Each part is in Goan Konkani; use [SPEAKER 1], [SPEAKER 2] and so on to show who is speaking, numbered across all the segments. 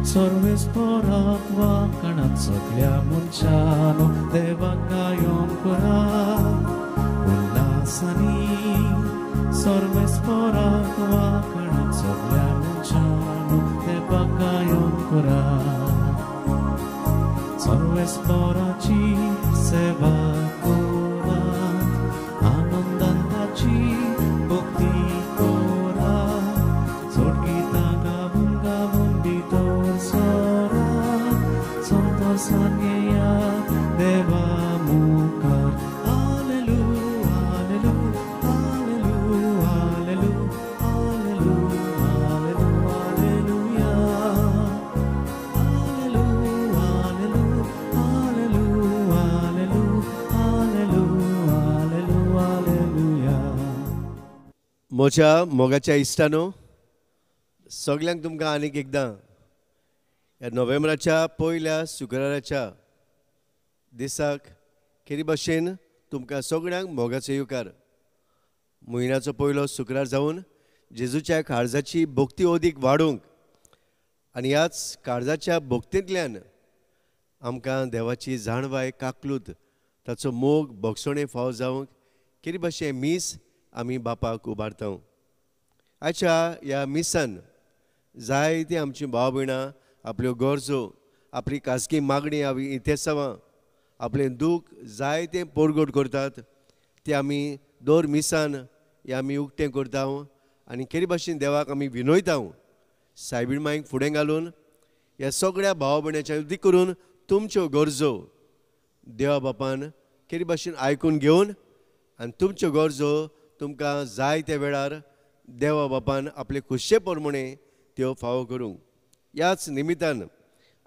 [SPEAKER 1] सर्वेस्पराक वाखाणात सगळ्या मनशानो देवाक गायोन करात उल्हासांनी सर्वेस्पराक वाखाणात सगळ्या मनशानो देवाक गायोन करात सर्वेस्पराची सेवा करात आनंदान ताची भक्ती करात सोडगीतां गावून गावून भितर सरात संतोशान येयात देवा मुखार हालेलू हालेलू हालेलू हालेलू हालेलू हालेलू हालेलुया हालेलू हालेलू हालेलू हालेलू हालेलू हालेलू हालेलुया.
[SPEAKER 2] म्हज्या मोगाच्या इश्टानो, सगल्यांक तुमकां आनीक एकदां ह्या नोव्हेंबराच्या पयल्या शुक्राराच्या दिसाक खेरी भाशेन तुमकां सगळ्यांक मोगाचो येवकार. म्हयन्याचो पयलो शुक्रार जावन जेजूच्या काळजाची भक्ती अदीक वाडोवंक आनी ह्याच काळजाच्या भक्तींतल्यान आमकां देवाची जाणवाय, काकलूत, ताचो मोग भोगसणें फावो जावंक खेरी भाशेन मीस आमी बापाक उबारता. आयच्या ह्या मिसान जायतीं आमचीं भाव भयणां आपल्यो गरजो, आपली खाजगी मागणी, आपली इतेसांवां, आपलें दूख जायतें परगट करतात. ते आमी दर मिसान हें आमी उक्तें करता आनी खेरी भाशेन देवाक आमी विनयता. सायबीण माईक फुडें घालून ह्या सगळ्या भाव भयणांच्या उदीक करून तुमच्यो गरजो देवा बापान खेरी भाशेन आयकून घेवन आनी तुमच्यो गरजो तुमकां जाय त्या वेळार देवा बापान आपले खुशे प्रमाणे त्यो फावो करूंक. ह्याच निमितान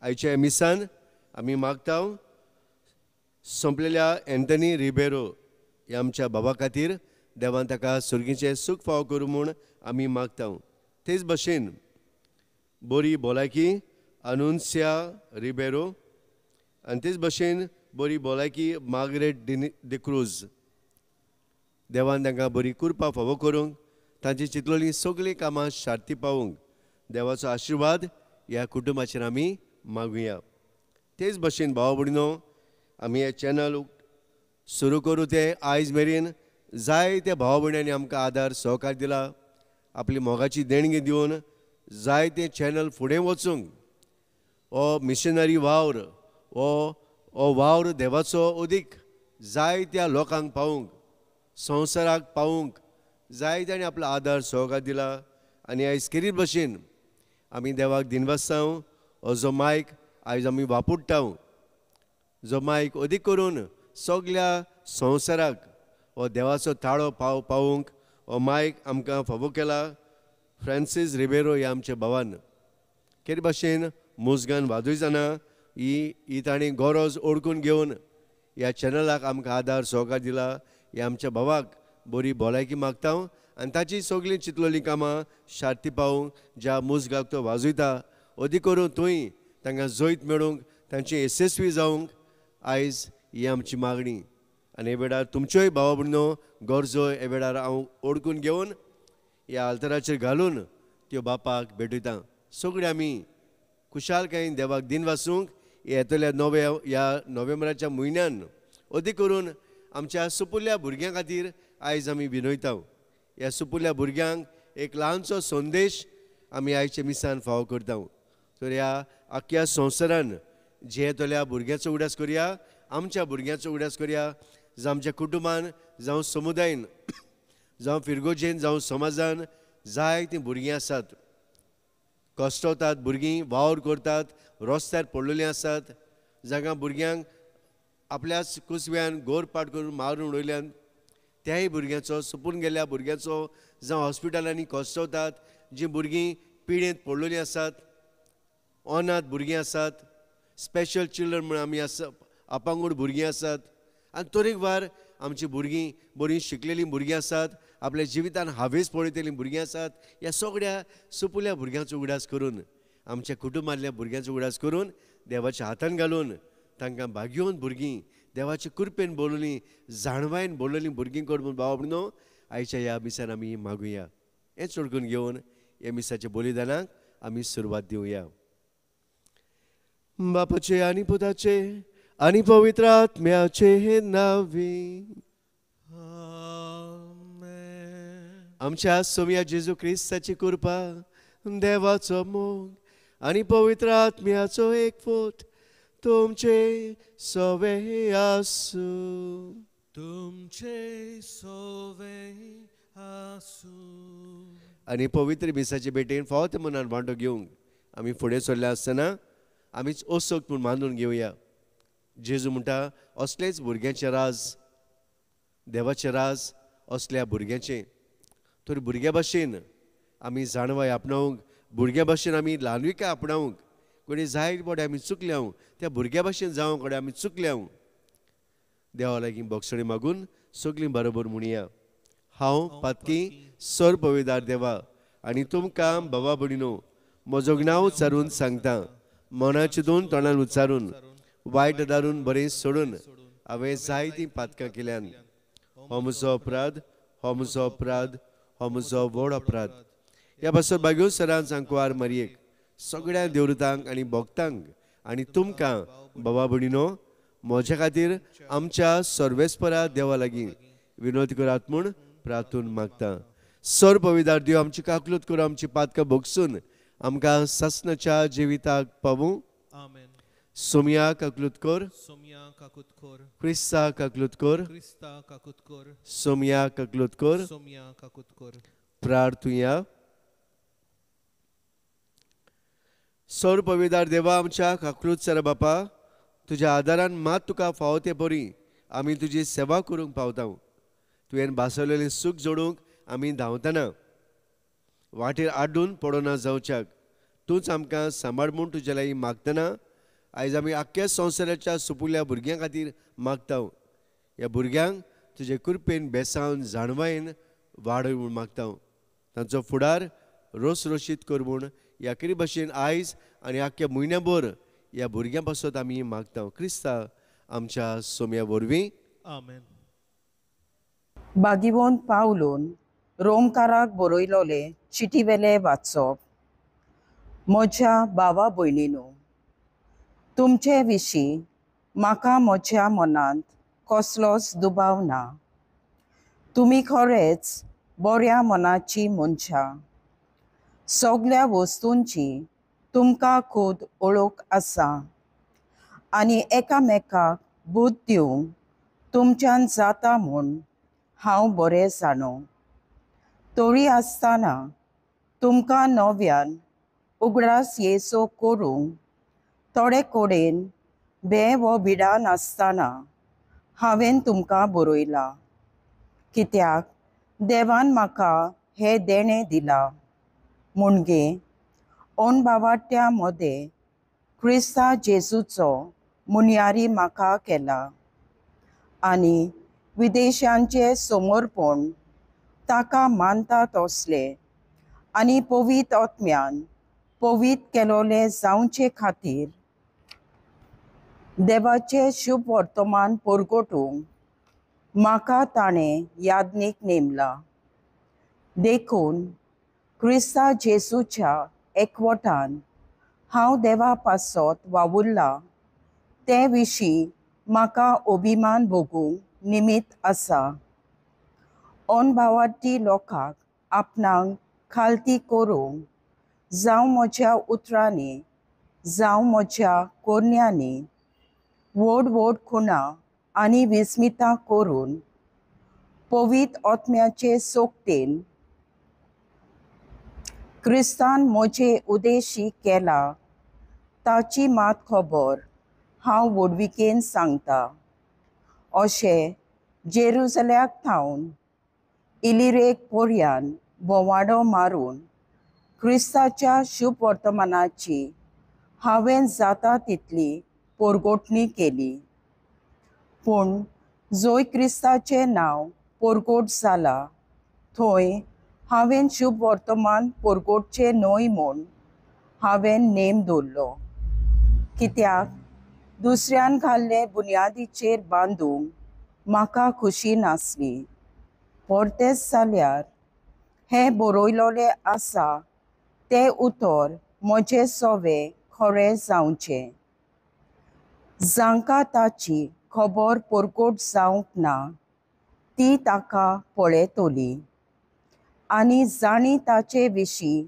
[SPEAKER 2] आयच्या मिसान आमी मागता संपलेल्या एंथनी रिबेरो ह्या आमच्या बाबा खातीर देवान ताका सुर्गीचें सूख फावो करूं म्हूण आमी मागता. तेच भशेन बरी भलायकी अनुन्सिया रिबेरो आनी तेच भशेन बरी भलायकी मार्गरेट डिक्रूज, देवान तांकां बरी कृपा फावो करूंक, तांची चिंतलेलीं सगळीं कामां शार्ती पावूंक देवाचो आशिर्वाद ह्या कुटुंबाचेर आमी मागुया. तेच भशेन भाव भयणीनो, आमी हें चॅनल सुरू करूं तें आयज मेरेन जायत्या भाव भयणांनी आमकां आदार सहकार दिला. आपली मोगाची देणगी दिवन जायते चॅनल फुडें वचूंक हो मिशनरी वावर, हो वावर देवाचो अदीक जायत्या लोकांक पावूंक, संवसाराक पावूंक जायत्यांनी आपलो आदार सहकार दिला. आनी आयज खेरीत भशेन आमी देवाक दिनवासता. हो जो मायक आयज आमी वापुडटा, जो मायक अदीक करून सगल्या संवसाराक हो देवाचो ताळो पावूंक हो मायक आमकां फावो केला फ्रांसीस रिबेरो ह्या आमच्या भावान. खेरी भाशेन मुजगान वाजयतना ही तांणी गरज ओळखून घेवन ह्या चॅनलाक आमकां आदार सहकार दिला. ह्या आमच्या भावाक बरी भलायकी मागता आनी ताची सगळीं चिंतलेलीं कामां शार्ती पावूंक ज्या मुजगाक तो वाजयता अदीक करून थंय तांकां जैत मेळूंक, तांची येसस्वी जावंक आयज ही आमची मागणी. आनी हे वेळार तुमच्योय भावा भयणीनो गरजो हे वेळार हांव ओळखून घेवन ह्या आल्तराचेर घालून त्यो बापाक भेटयता. सगळीं आमी खुशालकायेन देवाक दिनवासूंक येतल्या नव्या ह्या नोव्हेंबराच्या म्हयन्यान अदीक करून आमच्या सुपुल्ल्या भुरग्यां खातीर आयज आमी विनयता. ह्या सुपुल्ल्या भुरग्यांक एक ल्हानसो संदेश आमी आयच्या मिसान फावो करता. तर ह्या आख्ख्या संवसारान जियेतल्या भुरग्यांचो उगडास करया, आमच्या भुरग्यांचो उगडास करया, जावं आमच्या कुटुंबान, जावं समुदायन, जावं फिरगोजेन, जावं समाजान जायतीं भुरगीं आसात, कश्टवतात भुरगीं, वावर करतात, रस्त्यार पडलेलीं आसात, जाका भुरग्यांक आपल्याच कुसव्यान गोरपाट करून मारून उडयल्यान त्याय भुरग्यांचो, सुपून गेल्ल्या भुरग्यांचो, जावं हॉस्पिटलांनी कश्टवतात जीं भुरगीं पिडेंत पडलेलीं आसात, अनाथ भुरगीं आसात, स्पेशल चिल्ड्रन म्हूण आमी आसा, अपांगूड भुरगीं आसात. आनी तरेकवार आमचीं भुरगीं बरीं शिकलेलीं भुरगीं आसात, आपल्या जिवितान हावेस पळयतलीं भुरगीं आसात. ह्या सगळ्या सुपुल्ल्या भुरग्यांचो उगडास करून, आमच्या कुटुंबांतल्या भुरग्यांचो उगडास करून देवाच्या हातान घालून तांकां भाग्योवन भुरगीं देवाचे कृपेन बोललीं, जाणवायन बोललीं भुरगीं कर म्हूण भाव भयणीनो आयच्या ह्या मिसान आमी मागुया. हें चडकून घेवन ह्या मिसाच्या बलिदानाक आमी सुरवात दिवया. बापाचे आनी पुताचे आनी पवित्र आत्म्याचे नांवी। आमच्या सोम्या जेजू क्रिस्ताची कृपा, देवाचो मोग आनी पवित्र आत्म्याचो एकवट तुमचे सवे आसूं।
[SPEAKER 1] तुमचे सवे आसूं।
[SPEAKER 2] आनी पवित्र मिसाचे भेटेन फावो ते मनान वांटो घेवंक आमी फुडें सरले आसतना आमीच असोक म्हूण मानून घेवया। जेजू म्हणटा असलेच भुरग्यांचे राज, देवाचें राज असल्या भुरग्यांचें। तर भुरग्यां भाशेन आमी जाणवाय आपणावंक, भुरग्यां भाशेन आमी ल्हानविकाय आपणावंक, कोणी जायत बोडे आमी चुकल्या त्या भुरग्यां भाशेन जावंक कडेन आमी चुकल्या। देवा लागीं बोगसणी मागून सगळीं बरोबर म्हणया, हांव पातकी सर पविदार देवा आनी तुमकां बाबा भयणीनो म्हजो नांव उच्चारून सांगता, मनाचे दोन तोंडान उच्चारून वायट दारून बरें सोडून हांवें जायतीं पातकां केल्यान। हो म्हजो अपराध, हो म्हजो अपराध, हो म्हजो व्हड अपराध। ह्या पासत बागेव सरान सांकवार मारयेक सगळ्या देवरुतांक आनी भक्तांक आनी तुमकां बाबा भयणीनो म्हज्या खातीर आमच्या सर्वेस्परा देवा लागीं विनोद करात म्हूण प्रार्थून मागता। सर पविदार देव आमची काकलूत करून आमची पातकां भोगसून आमकां सासणाच्या जिविताक पावूं।
[SPEAKER 1] आमेन।
[SPEAKER 2] सोम्या काकलूत कर,
[SPEAKER 1] सोम्या काकूत कर,
[SPEAKER 2] क्रिस्ता काकलूत कर,
[SPEAKER 1] क्रिस्ता काकूत कर,
[SPEAKER 2] सोम्या काकलूत कर,
[SPEAKER 1] सोम्या काकूत कर।
[SPEAKER 2] प्रार्थुया। सर पविदार देवा आमच्या काकलूत सर बापा, तुज्या आदारान मात तुका फावो ते बरी आमी तुजी सेवा करूंक पावता। तुवें भासवलेलें सूख जोडूंक आमी धांवतना वाटेर आड्डून पडना जावच्याक तूंच आमकां सांबाळ म्हूण तुज्या लागीं मागतना आयज आमी आख्ख्या संवसाराच्या सुपुल्ल्या भुरग्यां खातीर मागता। ह्या भुरग्यांक तुजे कृपेन बेसावन जाणवायेन वाडय म्हूण मागता। तांचो फुडार रोसरोशीत कर म्हूण ह्या कितें भशेन आयज आनी आख्ख्या म्हयन्याभर ह्या भुरग्यां पासत आमी मागता। क्रिस्ता आमच्या सोम्या वरवीं।
[SPEAKER 1] आमेन।
[SPEAKER 3] बागिवोन पावलून रोमकाराक बरयलोले चिटीवेले वाचप। म्हज्या भावा भयणीनो, तुमचे विशीं म्हाका म्हज्या मनांत कसलोच दुबाव ना। तुमी खरेंच बऱ्या मनाची मनशां। सगळ्या वस्तूंची तुमकां खूद ओळख आसा आनी एकामेकाक बूद दिवंक तुमच्यान जाता म्हूण हांव बरें जाणो। तरी आसतना तुमकां नव्यान उगडास येसो करूंक थोडे कडेन बें वो भिडा नासतना हांवें तुमकां बरयलां, कित्याक देवान म्हाका हें देणें दिलां म्हणजे अनभावाट्या मदें क्रिस्ता जेजूचो मुनयारी म्हाका केला आनी विदेशांचें समर्पण ताका मानता तसले आनी पवित्र आत्म्यान पवित्र केलोले जावचे खातीर देवाचें शुभ वर्तमान परगटूंक म्हाका ताणें याज्ञीक नेमला। देखून क्रिस्ता जेजूच्या एकवटान हांव देवा पासत वावुरलां ते विशीं म्हाका अभिमान भोगूंक निमित्त आसा। अनभावार्थी लोकांक आपणाक खालती करूंक जावं म्हज्या उतरांनी जावं म्हज्या कोरण्यांनी व्हड व्हड खुणां आनी विस्मितां करून पवित्र आत्म्याचे सोकतेन क्रिस्तान म्हजे उद्देशी केला ताची मात खबर हांव व्हडविकेन सांगता। अशें जेरुजल्याक थावन इलिरेक पोरयान भोंवाडो मारून क्रिस्ताच्या शुभ वर्तमानाची हांवें जाता तितली पोरगोटणी केली। पूण जंय क्रिस्ताचें नांव पोरगोट जाला थंय हांवें शुभ वर्तमान पोरगोटचें न्हय म्हूण हांवें नेम दवरलो, कित्याक दुसऱ्यान घाल्ले बुन्यादीचेर बांदूंक म्हाका खुशी नासली। परतेंच जाल्यार हें बरयलोलें आसा तें उतर म्हजें सवें खरें जावचें, जांकां ताची खबर परगट जावंक ना ती ताका पळयतली आनी जांणी ताचे विशीं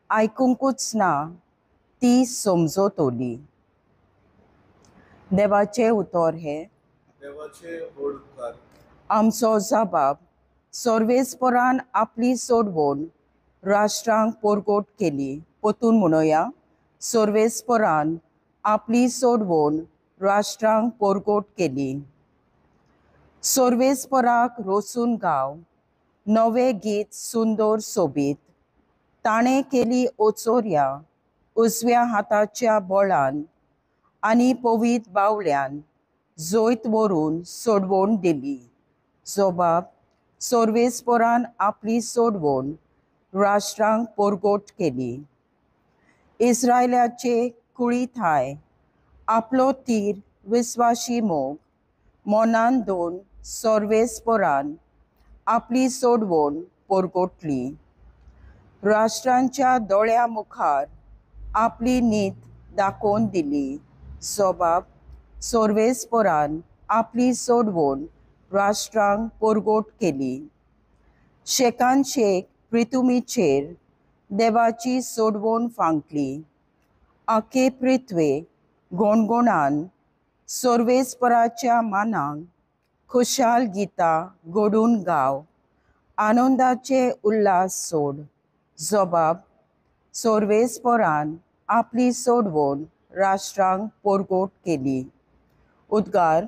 [SPEAKER 3] आयकुंकूच ना ती समजतली। देवाचें उतर हें।
[SPEAKER 1] देवाचे व्हड उपकार।
[SPEAKER 3] आमचो जबाब सर्वेस्परान आपली सोडवण राष्ट्रांक परगट केली। परतून म्हणोया, सर्वेस्परान आपली सोडवण राष्ट्रांक परगट केली। सर्वेस्पराक रोसून गाव नवें गीत सुंदर सोबीत। ताणें केली ओचोर्या उजव्या हाताच्या बळान आनी पवीत बावल्यान जैत व्हरून सोडवण दिली। जबाब सर्वेस्परान आपली सोडवण राष्ट्रांक परगट केली। इस्रायलाचे कुळी थाय आपलो तीर विस्वाशी मोग मनान दोन सर्वेस्परान आपली सोडवण परगटली। राष्ट्रांच्या दोळ्या मुखार आपली नीत दाखोवन दिली। जबाब सर्वेस्परान आपली सोडवण राष्ट्रांक परगट केली। शेकान शेक पृथ्वीचेर देवाची सोडवण फांकली। आखे पृथ्वे गणगणान सर्वेस्पराच्या मानांक खुशाल गितां घडून गाव आनंदाचे उल्हास सोड। जबाब सर्वेस्परान आपली सोडवण राष्ट्रांक परगट केली। उद्गार।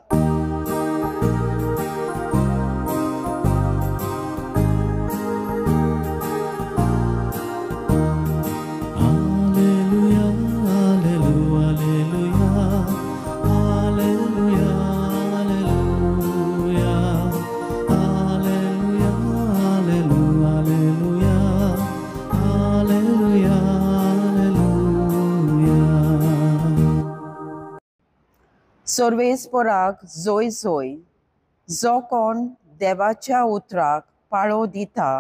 [SPEAKER 3] सर्वेस्पराक जोय जोय। जो कोण देवाच्या उतराक पाळो दिता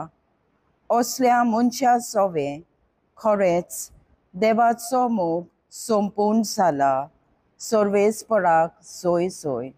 [SPEAKER 3] असल्या मनशा सोवे खरेंच देवाचो मोग संपूर्ण जाला। सर्वेस्पराक जोय जोय।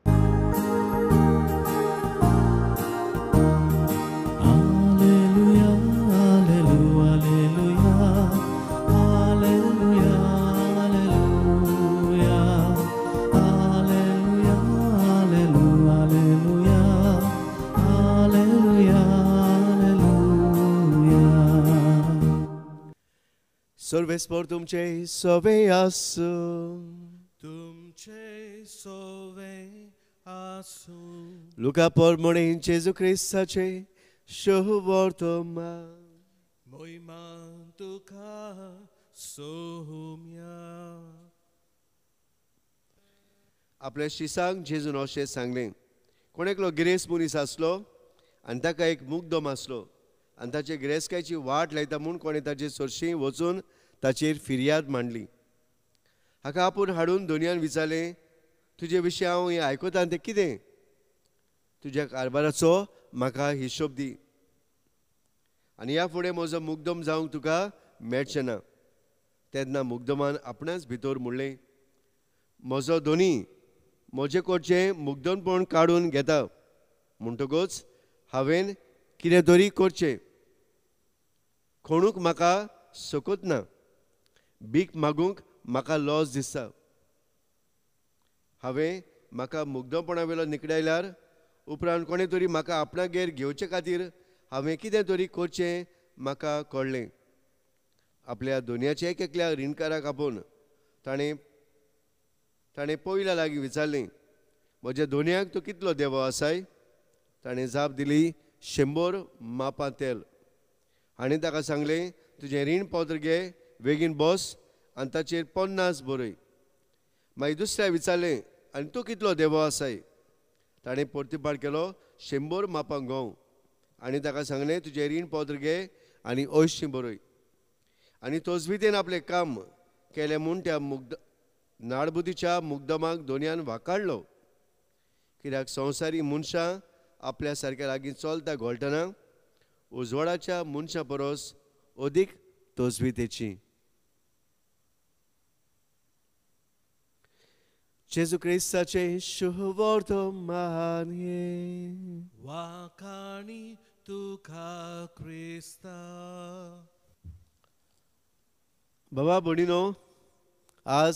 [SPEAKER 2] सर्वेस्पर तुमचे सोवे आसूं।
[SPEAKER 1] तुमचे सोवे आसूं।
[SPEAKER 2] लुका पोरमोणे जेजू क्रिस्ताचे शुभवर्तमान।
[SPEAKER 1] मोहिमा तुका सोम्या।
[SPEAKER 2] आपल्या शिसांक जेजून अशें सांगलें, कोण एकलो गिरेस्त मनीस आसलो आनी ताका एक मुग्दम आसलो आनी ताचे गिरेस्तकायेची वाट लायता म्हूण कोणें ताचे सरशीं वचून ताचेर फिर्याद मांडली। हाका आपूण हाडून दोनयान विचारलें, तुजे विशीं हांव हें आयकता तें कितें? तुज्या कारभाराचो म्हाका हिशोब दी आनी ह्या फुडें म्हजो मुग्दम जावंक तुका मेळचें ना। तेन्ना मुग्दमान आपणाच भितर म्हणलें, म्हजो दोनी म्हजे कडचें मुग्दमपण काडून घेता, म्हणटकूच हांवें कितें तरी करचें। खणूंक म्हाका सकत ना, भीक मागूंक म्हाका लॉस दिसता। हांवें म्हाका मुग्दमपणा वेलो निकडायल्यार उपरांत कोणें तरी म्हाका आपणागेर घेवचे खातीर हांवें कितें तरी करचें म्हाका कळ्ळें। आपल्या दोनयाच्या एक एकल्या रिणकाराक आपोवन ताणें ताणें पयल्या लागीं विचारलें, म्हज्या दोनयाक तूं कितलो देवो आसाय? ताणें जाप दिली, 100 मापां तेल। आनी ताका सांगलें, तुजें रीण पत्र घे, बेगीन बस आनी ताचेर 50 बरय। मागीर दुसऱ्या विचारलें, आनी तूं कितलो देवो आसाय? ताणें प्रतिपाद केलो, 100 मापां गंव। आनी ताका सांगलें, तुजें रीण पत्र घे आनी 80 बरय। आनी तोजवितेन आपलें काम केलें म्हूण त्या मुग्द नाडबुदीच्या मुग्दमाक दोनयान वाकाडलो। कित्याक संवसारी मनशां आपल्या सारक्या लागीं चलता घोळटना उजवाडाच्या मनशां परस अदीक तजवितेची। जेजू क्रिस्ताचें शुभवर्तमान हें.
[SPEAKER 1] वाखाणी तुका क्रिस्ता.
[SPEAKER 2] बाबा भयणीनो, आज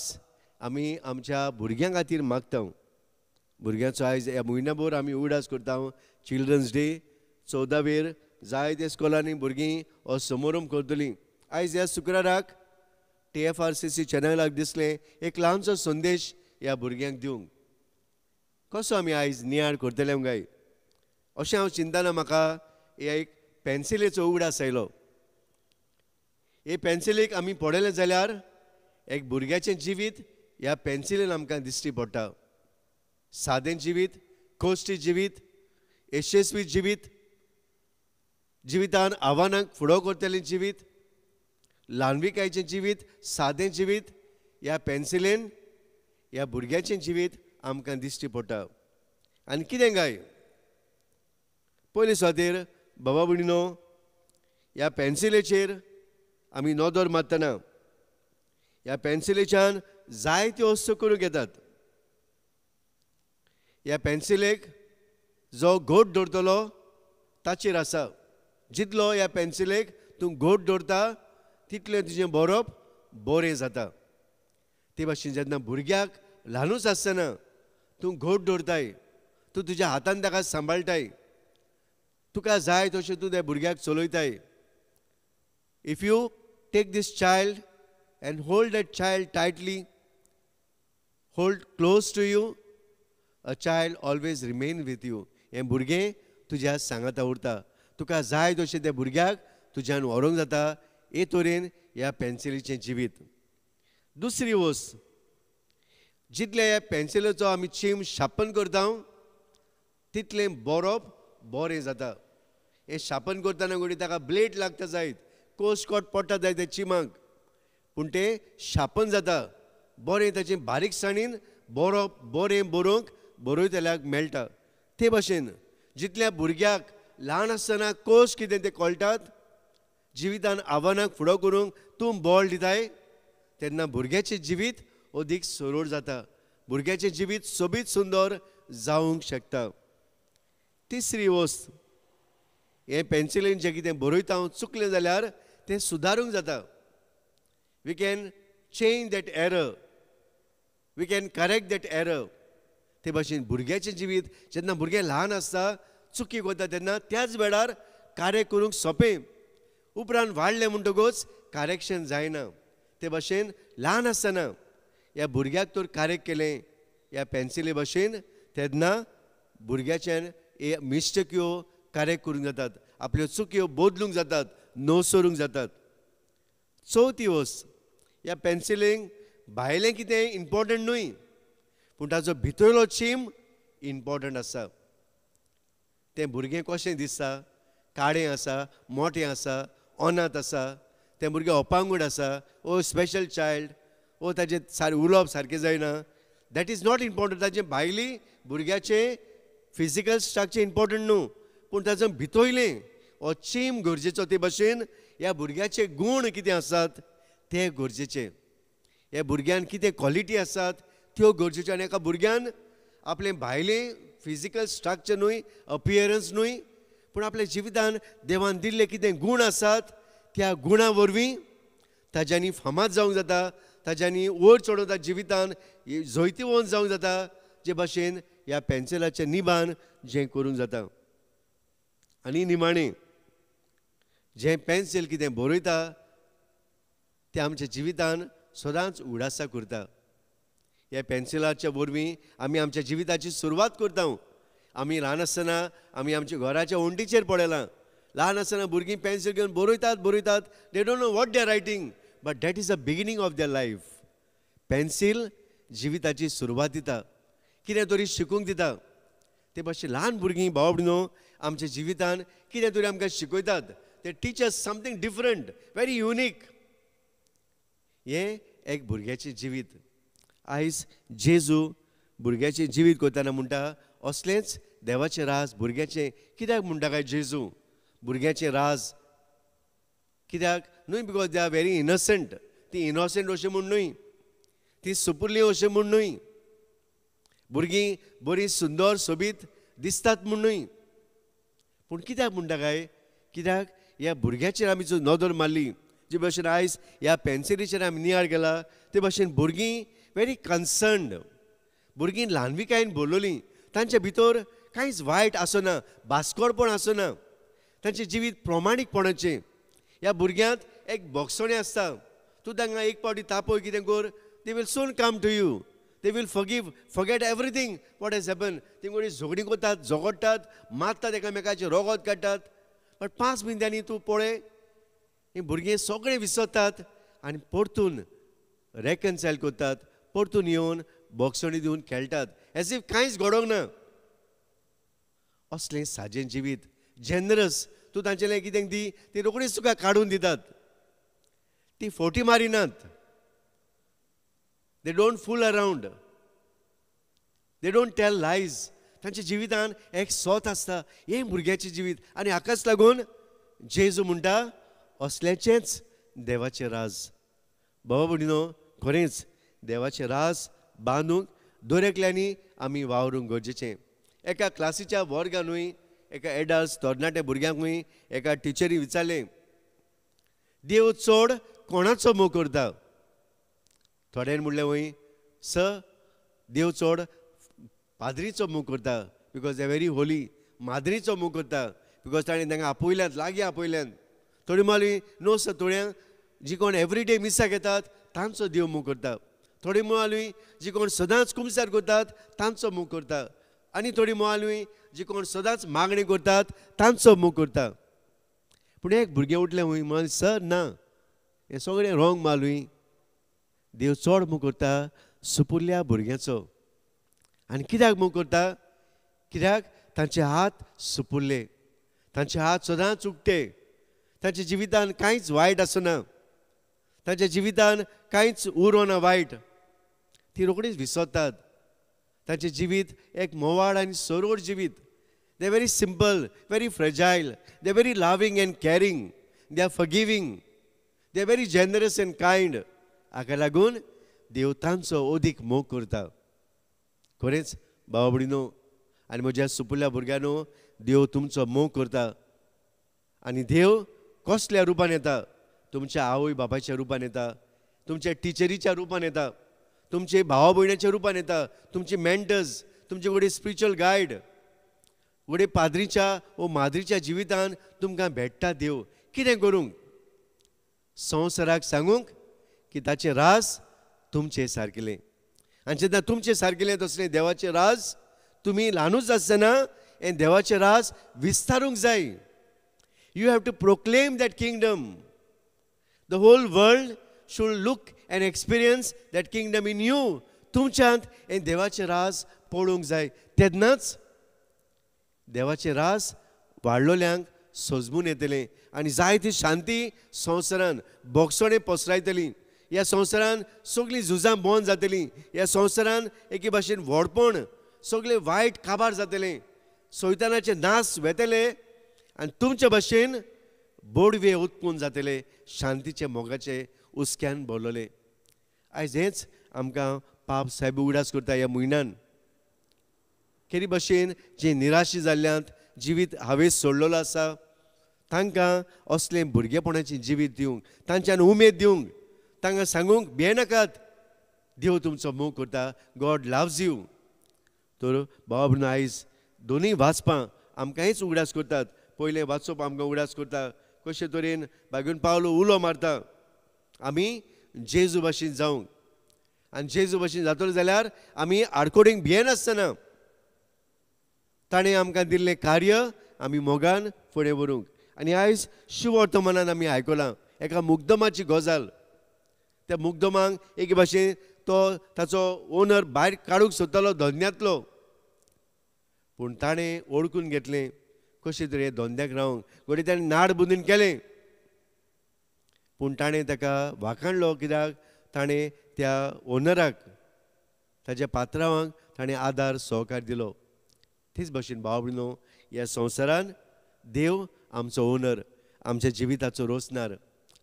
[SPEAKER 2] आमी आमच्या भुरग्यां खातीर मागता. भुरग्यांचो आयज ह्या म्हयन्याभर आमी उगडास करता. चिल्ड्रन्स डे 14वेर जायते स्कुलांनी भुरगीं हो समारंभ करतलीं. आयज ह्या शुक्राराक TFRCC चॅनलाक दिसलें एक ल्हानसो संदेश ह्या भुरग्यांक दिवंक. कसो आमी आयज नियाळ करतले काय अशें हांव चिंतना म्हाका ह्या एक पेन्सिलेचो उगडास आयलो. हे पेन्सिलेक आमी पळयलें जाल्यार एक भुरग्याचें जिवीत ह्या पेन्सिलेन आमकां दिश्टी पडटा. सादें जिवीत, कोश्टी जिवीत, यशस्वी जिवीत, जिवितान आव्हानांक फुडो करतलें जिवीत, ल्हानविकायचें जिवीत, सादें जिवीत ह्या पेन्सिलेन ह्या भुरग्याचें जिवीत आमकां दिश्टी पडटा. आनी कितें काय पयले सुवातेर बाबा भयणीनो, ह्या पेन्सिलेचेर आमी नदर मारतना ह्या पेन्सिलेच्यान जायत्यो वस्तू करूंक येतात. ह्या पेन्सिलेक जो घोट दवरतलो ताचेर आसा. जितलो ह्या पेन्सिलेक तूं घोट दवरता तितलें तुजें बरोवप बरें जाता. ते भाशेन जेन्ना भुरग्याक ल्हानूच आसतना तूं घोट दवरताय, तूं तुज्या हातान ताका सांबाळटाय, तुका जाय तशें तूं त्या भुरग्याक चलयताय. If you take this child and hold that child tightly, hold close to you, a child always remain with you. हें भुरगें तुज्या सांगाता उरता. तुका जाय तशें त्या भुरग्याक तुज्यान व्हरूंक जाता. हे तरेन ह्या पेन्सिलीचें जिवीत. दुसरी वस्त, जितले ह्या पेन्सिलेचो आमी चीम शापन करता तितलें बरोवप बरें जाता. हें शापन करतना घडये ताका ब्लेड लागता जायत, कोसकोट पडटा जायत त्या चिमाक, पूण तें शापन जाता. बरें ताचें बारीकसाणीन बरोवप बरें बरोवंक बरयतल्याक मेळटा. ते भाशेन जितल्या भुरग्याक ल्हान आसतना कोश कितें तें कळटात, जिवितान आव्हानाक फुडो करूंक तूं बळ दिताय, तेन्ना भुरग्याचें जिवीत अदीक सरळ जाता. भुरग्याचें जिवीत सोबीत सुंदर जावंक शकता. तिसरी वस्त, हें पेन्सिलेन जें कितें बरयता हांव चुकलें जाल्यार तें सुदारूंक जाता. We can change that error, we can correct that error. ते भाशेन भुरग्याचें जिवीत जेन्ना भुरगें ल्हान आसता चुकी करता तेन्ना त्याच वेळार कार्य करूंक सोंपें. उपरांत वाडलें म्हणटकूच करेक्शन जायना. ते भाशेन ल्हान आसतना ह्या भुरग्याक तर करेक्ट केलें ह्या पेन्सिले भाशेन, तेन्ना भुरग्याच्यान हे मिस्टेक्यो करेक्ट करूंक जातात, आपल्यो चुक्यो बदलूंक जातात, नसरूंक जातात. चवथी वस्त, ह्या पेन्सिलींक भायलें कितें इम्पोर्टंट न्हय, पूण ताचो भितरलो चीम इम्पोर्टंट आसा. तें भुरगें कशें दिसता, काळें आसा, मोटें आसा, अनाथ आसा, तें भुरगें अपांगूड आसा, ओ स्पेशल चायल्ड, ओ ताचें सारकें उलोवप सारकें जायना, that is not important. ताचें भायली भुरग्याचें फिजिकल स्ट्रक्चर इम्पोर्टंट न्हू, पूण ताचो भितरलें हो चीम गरजेचो. ते भाशेन ह्या भुरग्याचे गूण कितें आसात ते गरजेचे, ह्या भुरग्यान कितें क्वॉलिटी आसात त्यो गरजेच्यो. आनी एका भुरग्यान आपलें भायलें फिजिकल स्ट्रक्चर न्हय, अपियरन्स न्हय, पूण आपल्या जिवितान देवान दिल्ले कितें गूण आसात त्या गुणा वरवीं ताज्यांनी फामाद जावंक जाता, ताज्यांनी वयर चडोवता, जिवितान जैतिवंत जावंक जाता. जे भाशेन ह्या पेन्सिलाच्या निबान जें करूंक जाता. आनी निमाणें, जें पेन्सील कितें बरयता तें आमच्या जिवितान सदांच उडासा करता. ह्या पेन्सिलाच्या वरवीं आमी आमच्या जिविताची सुरवात करता. आमी ल्हान आसतना आमी आमच्या घराच्या वण्टीचेर पळयलां, ल्हान आसतना भुरगीं पेन्सील घेवन बरयतात बरयतात, they don't know what they are writing, but that is the beginning of their life. Pencil जिविताची सुरवात दिता, कितें तरी शिकूंक दिता. ते भाशेन ल्हान भुरगीं भाव भयणीनो आमच्या जिवितान कितें तरी आमकां शिकयतात. ते teachers something different, very unique. हें एक भुरग्याचें जिवीत. आयज जेजू भुरग्याचें जिवीत करतना म्हणटा असलेंच देवाचें राज भुरग्याचें. कित्याक म्हणटा काय जेजू भुरग्याचें राज? कित्याक न्हय because they are very innocent. ती इनोसंट अशें म्हूण न्हय, ती सुपुरली अशें म्हूण न्हय, भुरगीं बरीं सुंदर सोबीत दिसतात म्हूण न्हय, पूण कित्याक म्हणटा काय, कित्याक ह्या भुरग्याचेर आमी जो नदर मारली, जे भशेन आयज ह्या पेन्सिलीचेर आमी नियाळ केला ते भशेन भुरगीं व्हेरी कन्सर्न्ड, भुरगीं ल्हानविकायेन भरलोलीं, तांच्या भितर कांयच वायट आसना, बास्कोडपण आसना, तांचें जिवीत प्रमाणीकपणाचें. ह्या भुरग्यांत एक बोगसणें आसता, तूं तांकां एक पावटी तापय कितें कर, they will soon come to you, they will forgive, forget everything what has happen. ती कोणी झगडीं करतात, झगडटात, मारतात एकामेकाचें, रोगोत काडटात, बट 5 मिनटांनी तूं पळय हीं भुरगीं सगळें विसरतात आनी परतून रेकन्सायल करतात, परतून येवन बोगसणी दिवन खेळटात एज if कांयच घडोवंक ना. असलें साजें जिवीत, जेनरस, तूं तांचें कितें दी ती रोखडीच तुका काडून दितात, ती forty मारिनात. They don't fool around, they don't tell lies. तांच्या जिवितान एक सोत आसता, हें भुरग्याचें जिवीत. आनी हाकाच लागून जेजू म्हणटा असल्याचेंच देवाचें राज. बाबा भयणीनो, खरेंच देवाचें राज बांदूंक दर एकल्यांनी आमी वावरूंक गरजेचें. एका क्लासीच्या वर्गानूय एका एडल्ट्स तरणाट्या भुरग्यांकूय एका टिचरी विचारलें, देव चड कोणाचो मोग करता? थोड्यांनी म्हणलें वय सर देव चड पाद्रीचो मोग करता, because they very Holi. माद्रीचो मोग करता because ताणें तांकां आपयल्यात, लागीं आपयल्यात. थोडी माली नो सर, थोड्यांक जी कोण एवरीडे मिसाक येतात तांचो देव मोग करता, थोडी मोवालूय जी कोण सदांच कुमसार करतात तांचो मोग करता, आनी थोडी मोवालूय जी कोण सदांच मागणी करतात तांचो मोग करता. पूण एक भुरगें उठलें हूंय म्हण सर ना, हें सगळें रोंग मालूय, देव चड मोग करता सुपुरल्या भुरग्यांचो. आनी कित्याक मोग करता? कित्याक तांचे हात सुपुरले, तांचे हात सदांच उक्ते, तांच्या जिवितान कांयच वायट आसना, तांच्या जिवितान कांयच उरोना वायट, ती रोखडीच विसरतात. तांचें जिवीत एक मोवाळ आनी सरोड जिवीत. They very simple, very fragile, they very loving and caring, they are forgiving, they are very generous and kind. हाका लागून देव तांचो अदीक मोग करता. खरेंच बाबा भयणीनो आनी म्हज्या सुपुरल्या भुरग्यांनो, देव तुमचो मोग करता. आनी देव कसल्या रुपान येता? तुमच्या आवय बापायच्या रुपान येता, तुमच्या टिचरीच्या रुपान येता, तुमचे भावा भयणाच्या रुपान येता, तुमचे मेंटर्स, तुमचे घडये स्पिरिच्युअल गायड, घडये पाद्रीच्या वो माद्रीच्या जिवितान तुमकां भेट्टा देव. कितें करूंक? संवसाराक सांगूंक की ताचें रास तुमचे सारकेलें. आनी जेन्ना तुमचें सारकेलें तसलें देवाचें राज तुमी ल्हानूच आसतना हें देवाचें राज विस्तारूंक जाय. You have to proclaim that kingdom. The whole world should look and experience that kingdom in you. तुमच्यांत हें देवाचें राज पळोवंक जाय, तेन्नाच देवाचें राज वाडलोल्यांक सजमून येतलें आनी जायती शांती संवसारान बोगसणें पसरायतली. ह्या संवसारान सगळीं झुजां बंद जातलीं, ह्या संवसारान एके भाशेन व्हडपण सगळें वायट काबार जातलें, सैतानाचे नाश वेतले आनी तुमचे भाशेन बोडवे उत्पन्न जातले, शांतीचे मोगाचे हुस्क्यान भरलोले. आयज हेंच आमकां पाप सायब उगडास करता ह्या म्हयन्यान. केरी भाशेन जे निराशी जाल्ल्यांत, जिवीत हावेस सोडलेलो आसा, तांकां असलें भुरगेपणाचें जिवीत दिवंक, तांच्यान उमेद दिवंक, तांकां सांगूंक भियेनाकात, देव तुमचो मोग करता, गॉड लव्स you. तर बाबा भयणीनो, आयज दोनूय वाचपां आमकां हेच उगडास करतात. पयलें वाचप आमकां उगडास करता कशे तरेन बागून पावलो उलो मारता आमी जेजू भाशेन जावंक, आनी जेजू भाशेन जातलो जाल्यार आमी आडकोडींक भियेनासतना ताणें आमकां दिल्लें कार्य आमी मोगान फुडें व्हरूंक. आनी आयज शिववर्तमानान आमी आयकलां एका मुग्दमाची गजाल. त्या मुग्दमांक एके भाशेन तो ताचो ओनर भायर काडूंक सोदतालो धंद्यांतलो, पूण ताणें ओळखून घेतलें कशें तरी धंद्याक रावंक. घडये ताणें नाड बुंदून केलें, पूण ताणें ताका वाखाणलो कित्याक ताणें त्या ओनराक, ताच्या पात्रावांक ताणें आदार सहकार दिलो. तेच भाशेन भाव भयणीनो, ह्या संवसारान देव आमचो ओनर, आमच्या जिविताचो रोसणार,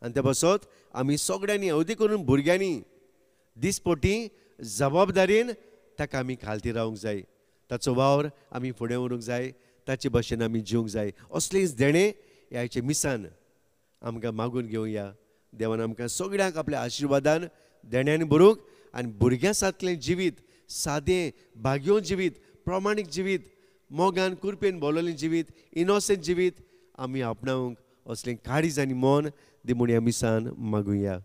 [SPEAKER 2] आनी ते पासत आमी सगळ्यांनी अवधी करून भुरग्यांनी दिसपटी जबाबदारीन ताका आमी खालती रावंक जाय, ताचो वावर आमी फुडें व्हरूंक जाय, ताचे भशेन आमी जिवंक जाय. असलेंच देणें ह्या मिसान आमकां मागून घेवया. देवान आमकां सगळ्यांक आपल्या आशिर्वादान देण्यान भरूंक आनी भुरग्यां सारकें जिवीत, सादें भाग्यो जिवीत, प्रमाणीक जिवीत, मोगान कुरपेन बोललें जिवीत, इनोसंट जिवीत आमी आपणावंक असलें काळीज आनी मन दी म्हूण ह्या मिसान मागुया.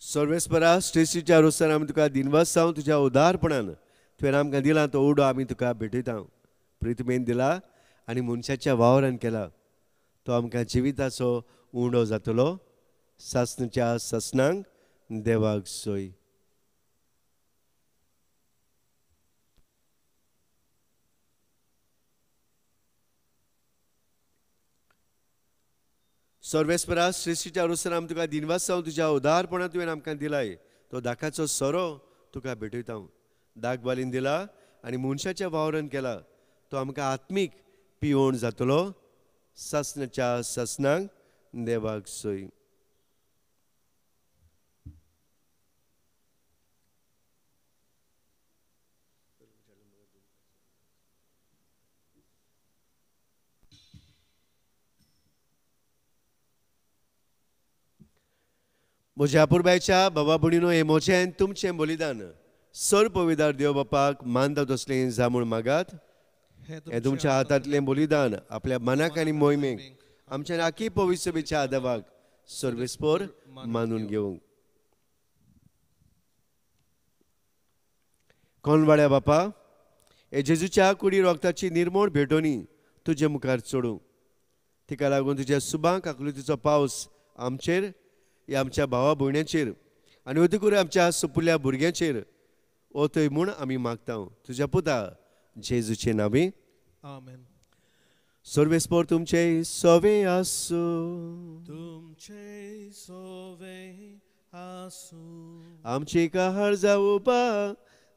[SPEAKER 2] सर्वेस्परा स्टेसीच्या रोसान आमी तुका दिनवास जावं तुज्या उदारपणान तुवें आमकां दिला तो उडो आमी तुका भेटयता. प्रितमेन दिला आनी मनशाच्या वावरान केला तो आमकां जिविताचो उंडो जातलो. सासणाच्या सासणांक देवाक सोय. सर्वेस्परा सृश्टीच्या रोसान आमी तुका दिनवास जावं तुज्या उदारपणान तुवें आमकां दिलाय तो दाकाचो सोरो तुका भेटयता. दाग बालीन दिला आनी मनशाच्या वावरान केला तो आमकां आत्मीक पिवण जातलो. सासणाच्या सासणांक देवाक सोय. म्हज्या पुरबायच्या बाबा भयणीनो, हें म्हजें तुमचें बलिदान सर पविदार देव बापाक मानता तसलें जामूण मागात. हें तुमच्या हातांतलें बलिदान आपल्या मनाक आनी मोहिमेक आमच्या राखी पवित्र आदावाक सर्वेस्पोर मानून घेवंक. कोणवाड्या बापा, हे जेजूच्या कुडी रोगताची निर्मोण भेटोवणी तुजे मुखार चडूं. तिका लागून तुज्या सुबांक आकृतीचो पावस आमचेर, ह्या आमच्या भावा भयण्यांचेर आनी अदीकूर आमच्या सुपुल्ल्या भुरग्यांचेर ओतय म्हूण आमी मागता तुज्या पुता जेजूचे नांवी.
[SPEAKER 1] आमेन.
[SPEAKER 2] सर्वेस्पोर तुमचे सवे आसूं,
[SPEAKER 1] तुमचे सवे आसूं.
[SPEAKER 2] आमची कहार जावपा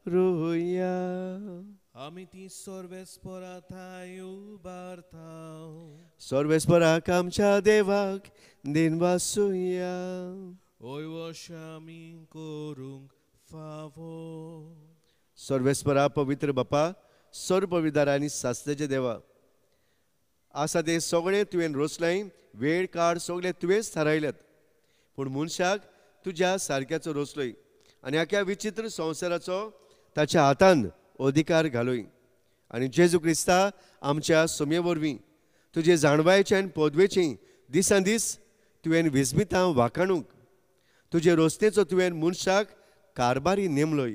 [SPEAKER 2] रोया,
[SPEAKER 1] आमी ती सर्वेस्पोरा थांय उबारता.
[SPEAKER 2] सर्वेस्पोराक आमच्या देवाक दिनवासुया.
[SPEAKER 1] ओय वश आमी करूंक फावो.
[SPEAKER 2] सर्वेस्परा पवित्र बापा, सर्व पविदार आनी सासणाचे देवा, आसा तें सगळें तुवें रोसलाय, वेळ काळ सगळें तुवेंच थारायल्यात, पूण मनशाक तुज्या सारक्याचो रोसलोय आनी आख्या विचित्र संवसाराचो ताच्या हातान अधिकार घालोय. आनी जेजू क्रिस्ता आमच्या सोमये वरवीं तुजे जाणवायचे आनी पदवेची दिसान दीस तुवें विस्मितां वाखाणूंक तुजे रोसतेचो तुवें मनशाक कारभारी नेमलोय.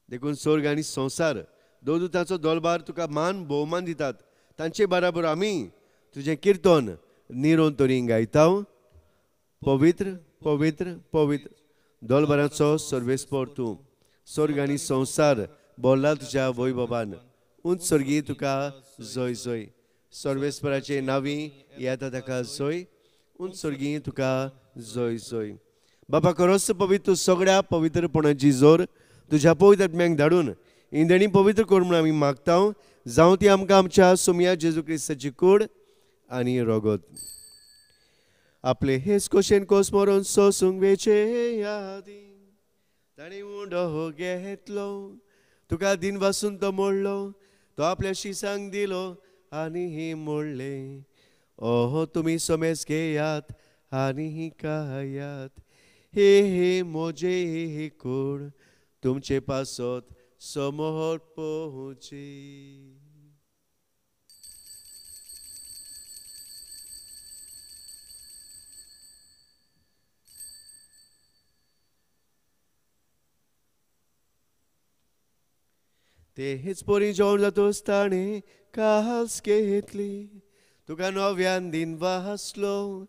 [SPEAKER 2] देखून स्वर्ग आनी संवसार देवदूतांचो दोलबार तुका मान भोवमान दितात. तांचे बराबर आमी तुजें किर्तन निरोन तरी गायता. पवित्र पवित्र पवित्र दोलबाराचो सर्वेस्पोर तूं, स्वर्ग आनी संवसार बोल्ला तुज्या वैभवान. उंच स्वर्गी तुका जय जय. सर्वेस्पराचे नांवी येता ताका जय. उंच स्वर्गी तुका जय जय. बाबा खरोच पवित्र सगळ्या पवित्रपणाची जोर तुज्या पवित्र आत्म्याक धाडून इंदणी पवित्र कर म्हूण आमी मागता. जावं ती आमकां आमच्या सोमया जेजू क्रिस्ताची कूड आनी रोगत. आपले हेच कोशेन कोस मरोन सोसूंक वेचे यादी ताणें उंडो घेतलो, तुका दिन वासून तो मोडलो, तो आपल्या शिसांक दिलो आनी मोडलें. ओहो तुमी सोमेस घेयात आनी खायात, हे हे म्हजे हे कूड तुमचे पासत समोर पोवची. ते हेच पोरी जेवण जातोच ताणें कास घेतली, तुका नव्यान दिन वासलो,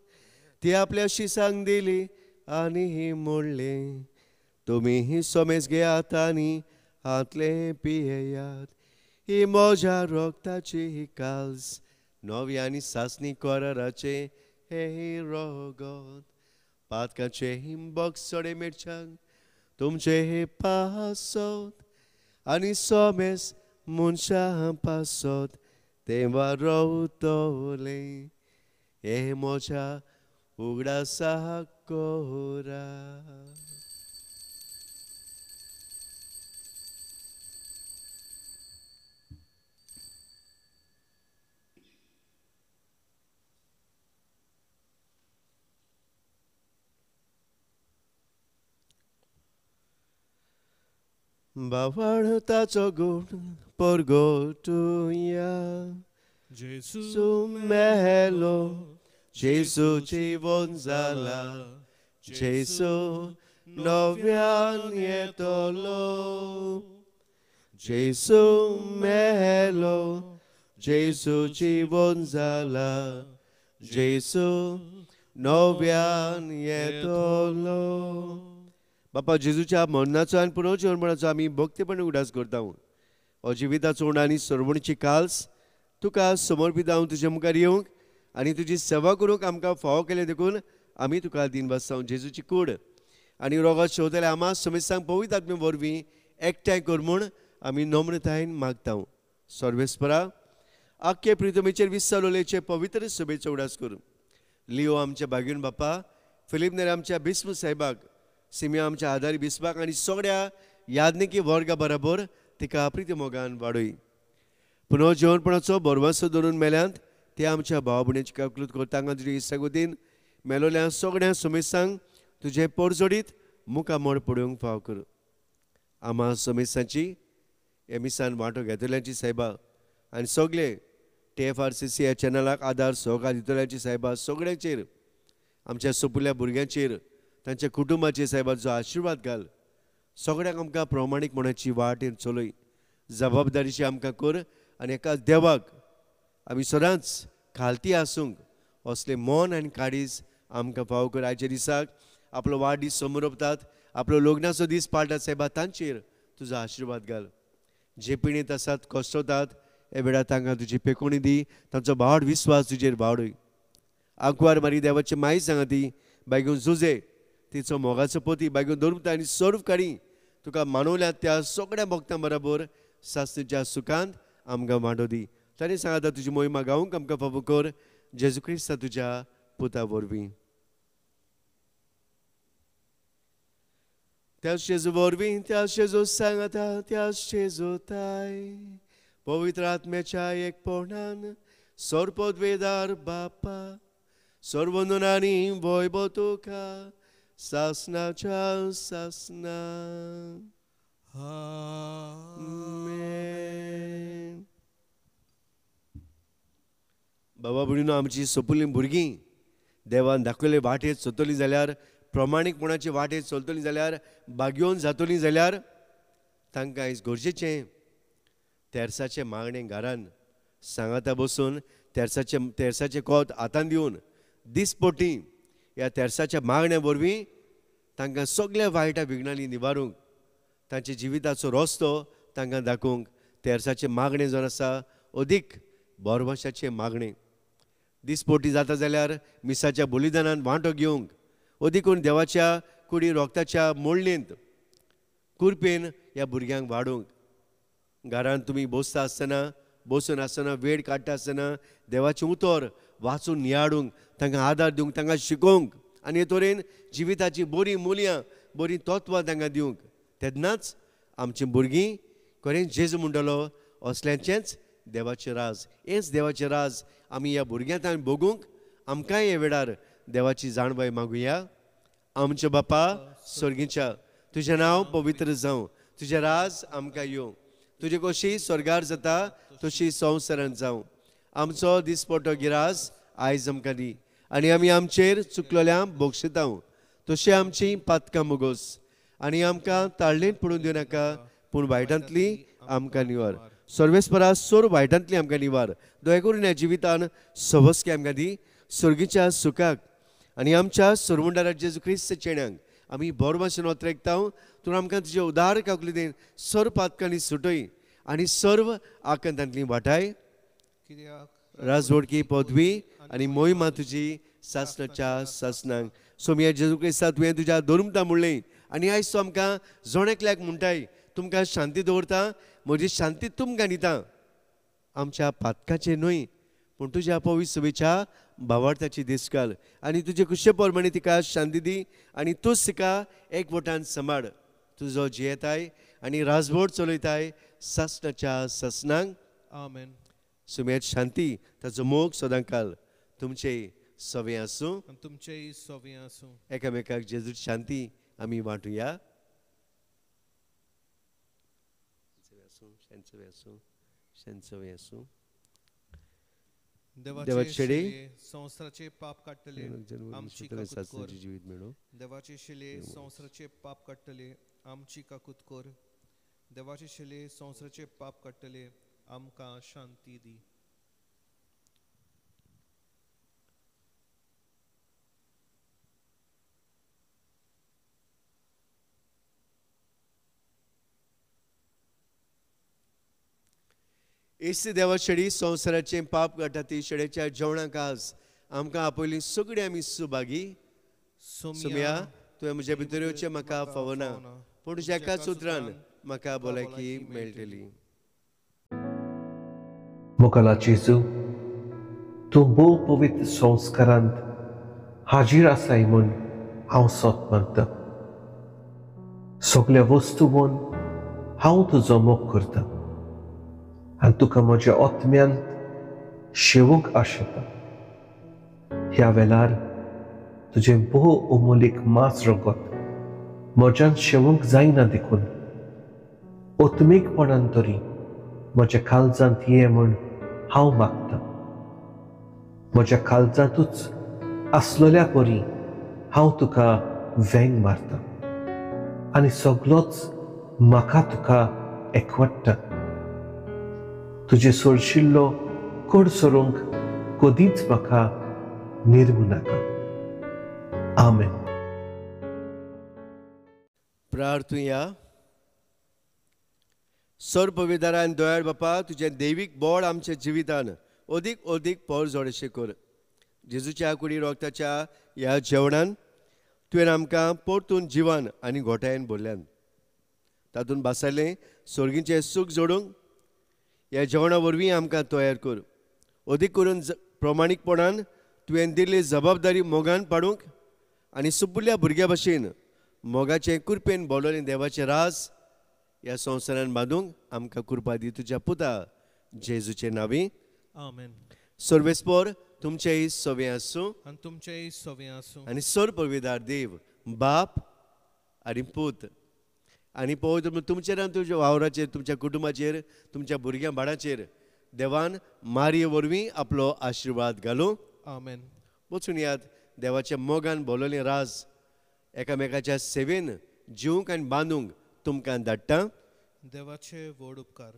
[SPEAKER 2] ती आपल्या शिसांक दिली आनी मोडलें. तुमी सोमेस घेयात आनी हातले पियेयात, ही म्हज्या रोगताची काल्स नवी आनी सासणी कराराचे हे रोगत. पातकाचे बॉक्स चडे मिरच्यांक तुमचे हे पासत आनी सोमेस मनशां पासत तेवा रोवतले. हे म्हज्या उगडासा कोरा. बावळ ताचो गुण परगटुया, जेजू मेलो, जेजू जिवन जाला, जेजू नव्यान येतलो. जेजू मेलो, जेजू जिवन जाला, जेजू नव्यान येतलो. बापा जेजूच्या मरणाचो आनी पुनर्जीवनपणाचो आमी भक्तीपणे उगडास करता. हो जिविताचो आनी सरवणची काल्स तुका समर्पित हांव तुजे मुखार येवंक आनी तुजी सेवा करूंक आमकां फावो केलें देखून आमी तुका दिनवासता. जेजूची कूड आनी रोगात शेवतले आमा समेस्तांक पवित्र आत्मे वरवीं एकठांय कर म्हूण आमी नम्रतायेन मागता. सर्वेस्परा आख्खे प्रितमेचेर विस्सलोलेचे पवित्र सभेचो उगडास करूं. लिओ आमच्या बागीन बापा, फिलीप नेर आमच्या बिस्म साहेबाक, सिमिया आमच्या आदारी बिस्पाक आनी सगळ्या याज्ञिकी वर्गा बराबर तिका प्रिती मोगान वाडय. पुनर्जीवनपणाचो भरवंसो धरून मेल्यांत ते आमच्या भाव भयणीची काकलूत करता. तुजे इत्सागतीन मेलोल्या सगळ्या समेस्तांक तुजें पोरजोडीत मुखामळ पडोवंक फाव कर. आमा समेस्तांची ह्या मिसान वांटो घेतल्यांची सायबा आनी सगळे TFRCC ह्या चॅनलाक आदार सहकार दितल्यांची सायबा सगळ्यांचेर, आमच्या सोपुल्या भुरग्यांचेर, तांच्या कुटुंबाचेर सायबाचो आशिर्वाद घाल. सगळ्यांक आमकां प्रमाणीकपणाची वाट चलय, जबाबदारीची आमकां कर आनी एका देवाक आमी सदांच खालती आसूंक असलें मन आनी काळीज आमकां फावो कर. आयच्या दिसाक आपलो वाडदीस समरोपतात, आपलो लग्नाचो दीस पाळटात सायबा, तांचेर तुजो आशिर्वाद घाल. जे पिणीत आसात, कश्टतात, हे वेळार तांकां तुजी पेकोणी दी, तांचो भावाड विस्वास तुजेर वाडय. आंकवार मारी देवाची माई सांगा ती बायगून जुजे, तिचो मोगाचो पती बायगून धर्मता आनी सर्व काडी तुका मानवल्यात त्या सगळ्या भक्तां बराबर सासणीच्या सुखांत आमकां वांटो दी. ताणें सांगता तुजी मोहिमा गावंक आमकां फावो कर, जेजू क्रिस्ता तुज्या पुता वरवीं. त्याच जेजू वरवीं, त्याच जेजू सांगता, त्याच जेजू ताय पवित्र आत्म्याच्या एकपणान सर्वपदवेदार बापा सर्वंदनानी वैभव तुका सासनाच्या सासना. आमेन. बाबा भयणीनो, आमची सोपुल्लीं भुरगीं देवान दाखयले वाटेर चलतलीं जाल्यार, प्रमाणीकपणाचे वाटेर चलतलीं जाल्यार, भाग्योवन जातलीं जाल्यार तांकां आयज गरजेचें तेरसाचें मागणें घरान सांगाता बसून तेरसाचें कोत हातान दिवन दिसपटी ह्या तेरसाच्या मागण्या वरवीं तांकां सगळ्या वायटा विघ्नांनी निवारूंक, तांच्या जिविताचो रस्तो तांकां दाखोवंक तेरसाचें मागणें जावन आसा अदीक बोरवाशाचें मागणें. दिसपोटी जाता जाल्यार मिसाच्या बलिदानान वांटो घेवंक, अदीकून देवाच्या कुडी रोगताच्या मोडणेंत कुरपेन ह्या भुरग्यांक वाडोवंक. घरांत तुमी बसता आसतना, बसून आसतना, वेळ काडटा आसतना देवाचें उतर वाचून नियाळूंक, तांकां आदार दिवंक, तांकां शिकोवंक आनी हे तरेन जिविताची बरीं मुल्यां, बरीं तत्वां तांकां दिवंक. तेन्नाच आमचीं भुरगीं खरेंच जेजू म्हणटलो असल्यांचेंच देवाचें राज, हेंच देवाचें राज आमी ह्या भुरग्यांक भोगूंक आमकांय हे वेळार देवाची जाणवाय मागुया. आमच्या बापा स्वर्गीच्या, तुजें नांव पवित्र जावं, तुजें राज आमकां येवं, तुजे कशी स्वर्गार जाता तशी संवसारांत जावं. आमचो दिसपटो गिरास आयज आमकां दी आनी आमी आमचेर चुकलेल्यांक बक्षिता तशी आमची पातकां मुगोस आनी आमकां ताळणेंत पडून दिवं नाका, पूण वायटांतली आमकां निवार. सर्वेस्परा सोर वायटांतली आमकां निवार. दया करून ह्या जिवितान सवस्की आमकां दी, स्वर्गीच्या सुखाक आनी आमच्या सरवंडारा जेजू क्रिस्त चेण्यांक आमी बरो भाशेन ओतरेकता. तूं आमकां तुजे उदार काकुळटेन सर्व पातकांनी सुटय आनी सर्व आकांतांतली वाटाय. राजवडकी पदवी आनी मोहिमा तुजी सासणाच्या सासणांक. सोमया जेजू क्रिस्ता तुवें तुज्या धर्मता म्हणलें आनी आयज तूं आमकां जण एकल्याक म्हणटाय, तुमकां शांती दवरता, म्हजी शांती तुमकां दिता. आमच्या पातकाचेर न्हय पूण तुज्या पवित्र सभेच्या भावार्थाची दीस घाल आनी तुजे कुशे प्रमाणे तिका शांती दी आनी तूंच तिका एकवटान सांबाळ. तुजो जियेताय आनी राजवट चलयताय सासणाच्या सासणांक.
[SPEAKER 1] आमेन.
[SPEAKER 2] सुमेद शांती ताचो मोग सदांकाल तुमचे सवे आसूं
[SPEAKER 1] आनी तुमचेय सवे आसूं.
[SPEAKER 2] एकामेकाक जेजूची शांती आमी वांटुया. आसूं.
[SPEAKER 1] देवाचे शिले संवसाराचे पाप काडटले आमची काकूत कर. देवाचे शिले संवसाराचे पाप काडटले आमची काकूत कर. देवाचे शिले संवसाराचे पाप काडटले आमकां शांती दी.
[SPEAKER 2] येसू देवा शेडी संवसाराचें पाप काडटा ती शेडेच्या जेवणाक आज आमकां आपयली सगळीं आमी सुभागी. सुमया तुवें म्हज्या भितर येवचें म्हाका फावना, पूण तुज्या एकाच उतरान म्हाका भलायकी मेळटली.
[SPEAKER 4] मोगाला जेजू, तूं भोव पवित्र संस्कारांत हाजीर आसाय म्हूण हांव सोत मानता. सगल्या वस्तू म्हूण हांव तुजो मोग करता आनी तुका म्हज्या आत्म्यांत शेवूंक आशेता. ह्या वेळार तुजें भोव अमोलीक मांस रगत म्हज्यान शेवूंक जायना देखून आत्मीकपणान तरी म्हज्या काळजांत ये म्हूण हांव मागता. म्हज्या काळजांतूच आसलेल्या परी हांव तुका वेंग मारता आनी सगलोच म्हाका तुका एकवट्टा. तुजें सोरशिल्लो कोड सरूंक कदींच म्हाका निर्मू नाका. आमेन.
[SPEAKER 2] प्रार्थुया. सर्वविदारान दयाळ बापा, तुजें दैवीक बळ आमच्या जिवितान अदीक अदीक पोर जोडशें कर. जेजूच्या कुडी रोगताच्या ह्या जेवणान तुवें आमकां परतून जिवान आनी घोटायेन भरल्यान. तातूंत भासायलें सोर्गीचें सूख जोडूंक ह्या जेवणा वरवीं आमकां तयार कर. अदीक करून प्रमाणीकपणान तुवें दिल्ली जबाबदारी मोगान पाडूंक आनी सुपुल्ल्या भुरग्या भशेन मोगाचें कुरपेन बोलवलें देवाचें राज ह्या संवसारान बांदूंक आमकां कृपा दी तुज्या पुता जेजूचे नांवी.
[SPEAKER 1] आमेन.
[SPEAKER 2] सर्वेस्पोर तुमचेय सवे आसूं
[SPEAKER 1] आनी तुमचेय सवे आसूं.
[SPEAKER 2] आनी सर्वविदार देव बाप आनी पूत आनी पवित्र तुमचेर आनी तुमच्या वावराचेर, तुमच्या कुटुंबाचेर, तुमच्या भुरग्यां बाळाचेर देवान मारये वरवीं आपलो आशिर्वाद घालूं.
[SPEAKER 1] आमेन.
[SPEAKER 2] वचून यात देवाच्या मोगान बोलवलें राज एकामेकाच्या सेवेन जिवंक आनी बांदूंक तुमकां धाडटा.
[SPEAKER 1] देवाचे व्हड उपकार.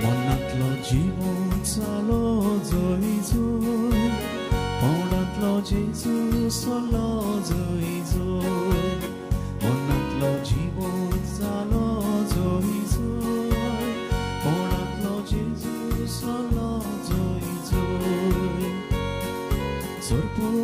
[SPEAKER 5] मनांतलो जीवन चालो जोय जोय, मनांतलो जेजू सोलो जोय जोय, मनांतलो जीवन चालो जोय जोय, मनांतलो जेजू सोलो जोय जोय. सोरपो